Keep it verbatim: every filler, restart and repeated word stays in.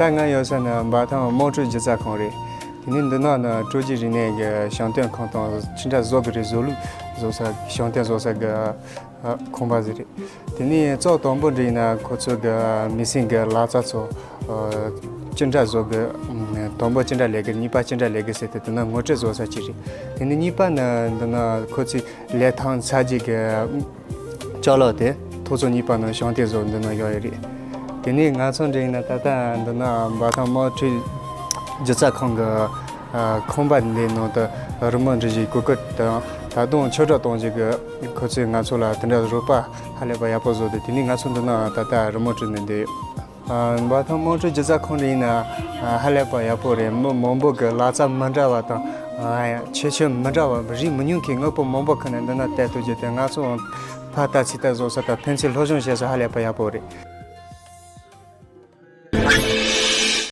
ད་ང་ཡོད་ས་ནི་འབའ་ཐང་དམངས་ཁྲོད་སྒྱུ་རྩལ་ཁང་རེད། དེ་ནས་འདི་ནང་ནི་སྤྲོ་སྐྱིད་རིག་གནས་ཀྱི་བཤམས་སྟོན་ཁང་དང་ཅི་འདྲ་བཟོ་གི་རེད། བཟོ་ལུགས་བཟོ་ས་བཤམས་སྟོན་བཟོ་ས་གི་ཨ་ཁང་པ་ཟིག་རེད། དེ་ནས་ཙོག་དང་པོ་འདྲ་ཡིན་ན་ཁོ་ཚོ་གི་མི་སེམས་ཀྱི་ལག་རྩལ་ཚོ་ཨ་ཅི་འདྲ་བཟོ་གི། ཨ་དང་པོ་ཅི་འདྲ་ལས་གི། གཉིས་པ་ཅི་འདྲ་ལས་གི་ཟེར་ཏེ་དེ་ན་ངོ་སྤྲོད་བཟོ་ས་ཅིག་རེད། དེ་ནས་གཉིས་པ་ནི་འདི་ན་ཁོ་ཚོའི་ལས་ཐམས་ཅད་ཀྱི་ཅ་ལག་དེ་ཐོག་ཚོ་གཉིས་པ་ནི་བཤམས་སྟོན་བཟོ་འདི་ན་ཡོད་ཡོད་རེད། དེ་ནས་ང་ཚོ་འདྲ་ཡིན་ན་ད་ལྟ་འདི་ན་འབའ་ཐང་དམངས་ཁྲོད་སྒྱུ་རྩལ་ཁང་གི་ཨ་ཁང་པ་འདིའི་ནང་དུ་རི་མོ་འབྲི་བཞིན་གོ་སྐབས་དང་ད་དུང་ཆོས་གྲྭ་གཏོང་བཞིན་གི་ཁོ་ཚོས་ང་ཚོ་ལ་དེ་འདྲ་རོགས་པ་ཧ་ལས་པ་ཡག་པོ་བཟོ་འདུག་དེ་ནས་ང་ཚོ་འདི་ན་ད་ལྟ་རི་མོ་བྲིས་ནས་འདི་ཡོད། ཨ་འབའ་ཐང་དམངས་ཁྲོད་སྒྱུ་རྩལ་ཁང་འདྲ་ཡིན་ན་ཨ་ཧ་ལས་པ་ཡག་པོ་རེད། མི་མང་པོ་གི་ལག་རྩལ་མི་འདྲ་བ་དང་ཨ་ཁྱད་ཆོས་མི་འདྲ་བ་རིགས་མི་ཉུང་གི་དངོས་པོ་མང་པོ་ཁུར་ནས་འདི་ན་གཏད་ཐུབ་རྒྱུ་དེ་ང་ཚོ་ཕར་ལྟ་ཚུར་ལྟ་བཟོ་ས་དང་ཕན་ཚུན་སློབ་སྦྱོང་བྱེད་ས་ཧ་ལས་པ་ཡག་པོ་རེད།